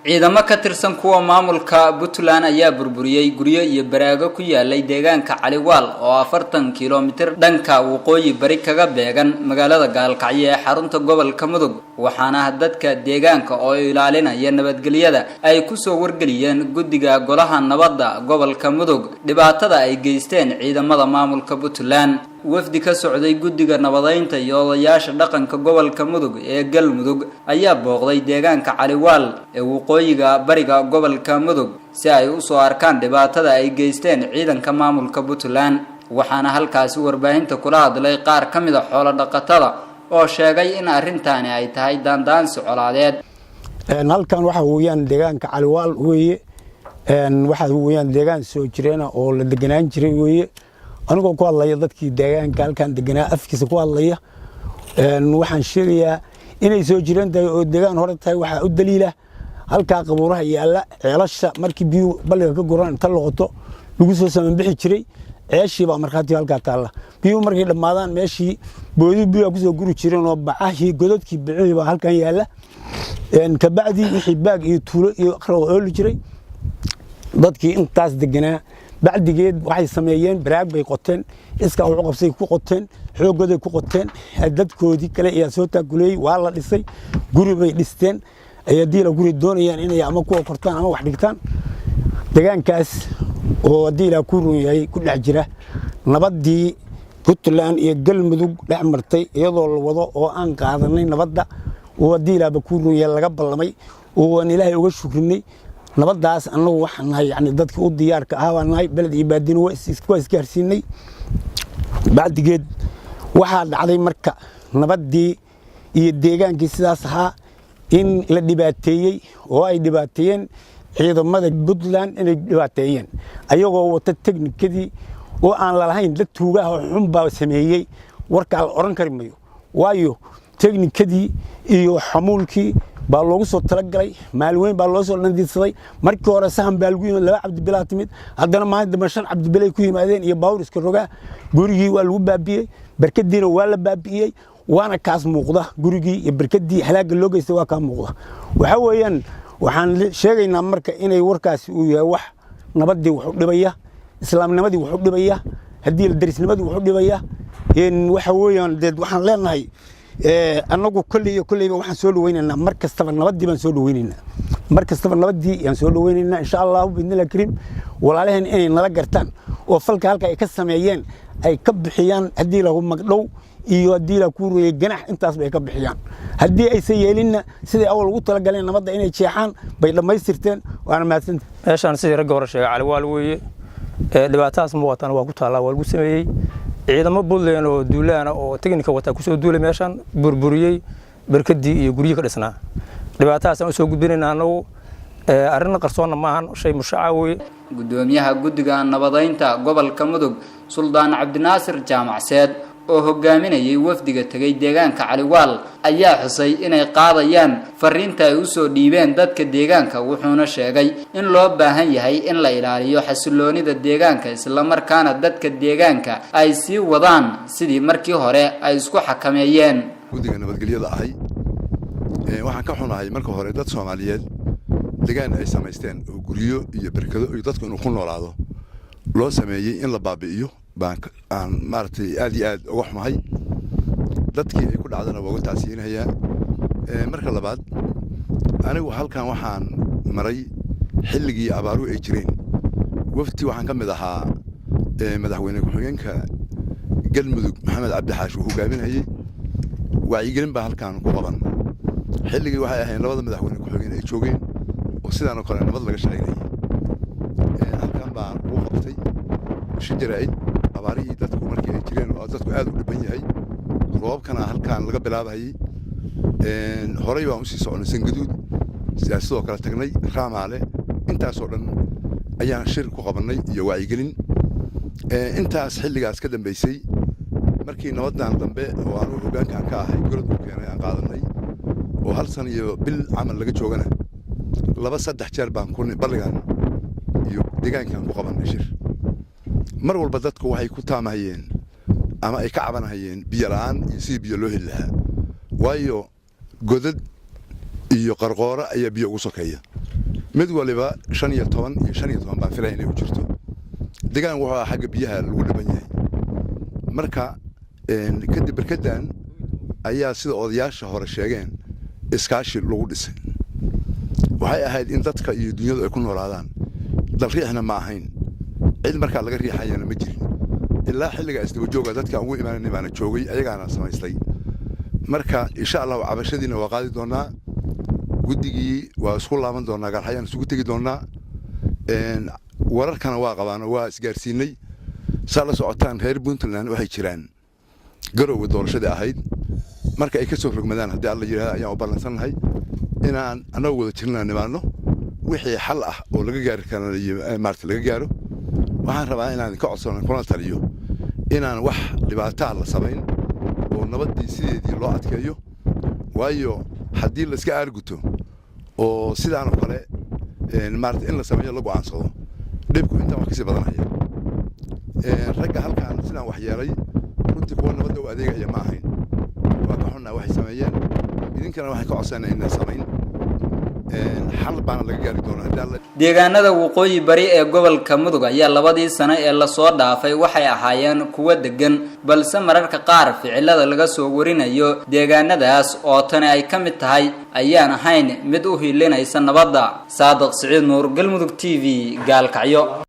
Ciidamo ka tirsan kuwa maamulka Puntland ayaa burburiyey guryo iyo baraago ku yaalay deegaanka Caliwaal oo 40 kilomitir dhanka waqooyi bari kaga beegan magaalada Gaalkacyo ee xarunta gobolka Mudug, waxaana dadka deegaanka oo ilaalinaya nabadgelyada ay kusoo wargeliyeen guddiga golaha nabadda gobolka Mudug dhibaatada ay geysteen ciidamada maamulka Puntland. Wafdi ka socday guddiga nabadeynta iyo odayaasha dhaqanka gobolka Mudug ee Galmudug ayaa booqday deegaanka Caliwaal ee waqooyiga bariga gobolka Mudug si ay usoo arkaan dhibaatada ay geysteen ciidanka maamulka Puntland, waxaana halkaasi warbaahinta kula hadlay qaar ka mid a xoolo dhaqatada oo sheegay in arrintaani ay tahay daandaansi colaadeed. Halkan waxa weeyaan deegaanka Caliwaal weeye. Waxa weeyaan deegaan soo jireena oo la deganaan jiray weeye. Anigoo ku hadlaya dadkii deegaanka halkan deganaa afkiisa ku hadlaya, waxaan sheegayaa inay soo jireen tahay oo deegaan hore tahay. Waxaa u daliila halkaa qabuuraha yaalla, ceelasha markii biyuhu balliga ka guraan inta loqoto lagu soo samanbixi jiray. Ceeshii baa markhaati halkaa taalla. Biyuhu markay dhammaadaan meeshii boodii biyuha kusoo guri jireen oo bacahii godadkii bicihii baa halkan yaalla. Kabacdii wixii baag iyo tuulo iyo aqraw ooli jiray dadkii intaas deganaa. Bacdigeed waxay sameeyeen baraag bay qoteen, iskaa wuxu qabsay ku qoteen, xoogooday ku qoteen. Dadkoodii kale ayaa soo taakuleeyey, waa la dhisay, guri bay dhisteen. Ay haddii la guri doonayaan inay ama kuwa kortaan ama wax dhigtaan. Deegaankaas oo haddii ilaa ku run yahay ku dhex jira nabaddii Puntland iyo Galmudug dhex martay, iyadoo la wado oo aan qaadanay nabadda, oo haddii ilaaba ku run yahay laga ballamay oo aan Ilaahay uga shukrinay nabaddaas, annagu waxaan nahay yani dadka u diyaarka ah baan nahay. Beled iyo baadina waa isgaarsiinay. Bacdigeed waxaa dhacday marka nabaddii iyo deegaankii sidaas ahaa in la dhibaateeyey oo ay dhibaateeyeen ciidamada Puntland, inay dhibaateeyeen ayagoo wata teknikadii oo aan lalahayn dad tuugaha oo xun baa sameeyey. Warkaa la odhan kari mayo, waayo teknikadii iyo xamuulkii baa loogu soo talagalay. Maalin weyn baa loo soo nadiidsaday. Markii hore sahan baa lagu yimid, laba Cabdibilaa timid, haddana maalin dambe shan Cabdibilay ku yimaadeen iyo baawur iska rogaa. Gurigii waa lagu baabi'iyey, barkadiina waa la baabi'iyey, waana kaas muuqda. Gurigii iyo barkadii halaagga loo geystay waa kaa muuqda. Waxaa weeyaan waxaan sheegaynaa marka inay warkaasi uu yahay wax nabaddii wax u dhibaya, islaamnimadii wax u dhibaya, haddii la darisnimadii wax u dhibaya. Waxa weeyaan deed waxaan leenahay annagu kolley iyo kolleyba waxaan soo dhaweynaynaa mar kastaba nabaddii baan soo dhaweynaynaa, mar kastaba nabaddii yaan soo dhaweynaynaa, insha Allahu biidnillahi kariim. Walaalaheen inay nala gartaan oo falka halka ay ka sameeyeen ay ka bixiyaan, haddii lagu magdhow iyo haddii la ku rueyey ganax intaas bay ka bixiyaan. Haddii aysan yeelinna, siday awal ugu talagaleen nabadda inay jeexaan bay dhammaystirteen. Waana mahadsanta. Meeshaan sidii ragga hore sheegay Caliwaal weeye. Dhibaatadaas muuqatana waa ku taallaa, waa lagu sameeyey. Ciidamo Puntland oo duulaana oo teknika wataa kusoo duulay meeshan, burburiyey barkadii iyo guryihii ka dhisnaa. Dhibaatadaasaan usoo gudbinayna annagu, arrinna qarsoonna maahan, shay mushaca weeye. Guddoomiyaha guddiga nabadeynta gobolka Mudug, Suldaan Cabdinaasir Jaamacseed, oo hogaaminayay wafdiga tegay deegaanka Caliwaal, ayaa xusay inay qaadayaan fariinta ay usoo dhiibeen dadka deegaanka, wuxuuna sheegay in loo baahan yahay in la ilaaliyo xasiloonida deegaanka, islamarkaana dadka deegaanka ay sii wadaan sidii markii hore ay isku xakameeyeen. Guddiga nabadgelyada ahay, waxaan ka xunahay marka hore dad Soomaaliyeed degaan ay samaysteen oo guryo iyo berkado iyo dadku inuu ku noolaado loo sameeyey in la baabi'iyo baan aan maaragtay aad iyo aad uga xumahay. Dadkii ay ku dhacdana waa uga tacsiinayaa. Marka labaad, anigu halkan waxaan maray xilligii abaaruhu ay jireen. Wafdi waxaan ka mid ahaa madaxweyne ku-xigeenka Galmudug Maxamed Cabdi Xaashi uu hogaaminayey. Wacyigelin baa halkan ku qaban. Xilligii waxay ahayn labada madaxweyne ku-xigeen ay joogeen oo sidaan oo kale nabad laga shaqaynayay. Halkan baan ugu qabtay shir jaraa'id abaarihii dadku markii ay jireen oo dadku aad u dhiban yahay. Roobabkana halkan laga bilaabayay. Horey baan usii soconay, Sangaduud sidoo kale tagnay, Raamaale, intaasoo dhan ayaan shir ku qabannay iyo wacyigelin. Intaas xilligaas ka dambeysay, markii nabaddan dambe oo anugu hoggaankaan ka ahay gorod uu keenay aan qaadanay oo hal san iyo bil camal laga joogana, laba saddex jeer baan ku balligan iyo deegaankan ku qabannay shir. Mar walba dadku waxay ku taamahayeen ama ay ka cabanahayeen biyo la'aan iyo sidii biyo loo heli lahaa, waayo godad iyo qarqooro ayaa biyo ugu sokeeya. Mid waliba 15 iyo 15 baan filaya inay u jirto. Degaan wuxuu ahaa xagga biyaha lagu dhiban yahay. Marka kadib berkadan ayaa, sida odayaasha hore sheegeen, iskaashi lagu dhisay. Waxay ahayd in dadka iyo dunyadu ay ku noolaadaan, dalriixna ma ahayn, cid markaa laga riixayana ma jirin. Ilaa xilliga isdabajooga dadka ugu imaanana baana joogay, ayagaana samaystay. Marka insha Allahu cabashadiina waa qaadi doonaa, guddigii waa isku laaban doonaa, Gaalxayaan isugu tegi doonaa. Wararkana waa qabaan oo waa isgaarsiinay. Saa la socotaan, reer Puntland waxay jiraan Garowga doorashadii ahayd. Marka ay ka soo rogmadaan, haddii Alla yidhahda, ayaan u ballansannahay inaan annagoo wada jirnaa nimaanno, wixii xal ah oo laga gaari karana maarata laga gaaro. Waxaan rabaa inaan ka codsano kuna taliyo inaan wax dhibaataa la samayn oo nabaddii sideedii loo adkeeyo, waayo haddii la iska aarguto oo sidaan oo kale maarata in la sameeyo la go'aansado, dhibku intaan wax kasii badanaya. Ragga halkan sidaan wax yeelay runtii kuwa nabadda u adeegaya ma ahayn. Waa ka xunnaa waxay sameeyeen. Idinkana waxaan ka codsanaa inaan samayn, xal baana laga gaari doonaa haddii Alla. Deegaanada waqooyi bari ee gobolka Mudug ayaa 2dii sano ee lasoo dhaafay waxay ahaayeen kuwo degan, balse mararka qaar ficilada laga soo warinayo deegaanadaas oo tani ay ka mid tahay ayaan ahayn mid u hiilinaysa nabadda. Saadiq Siciid Nuur, Galmudug TV, Gaalkacyo.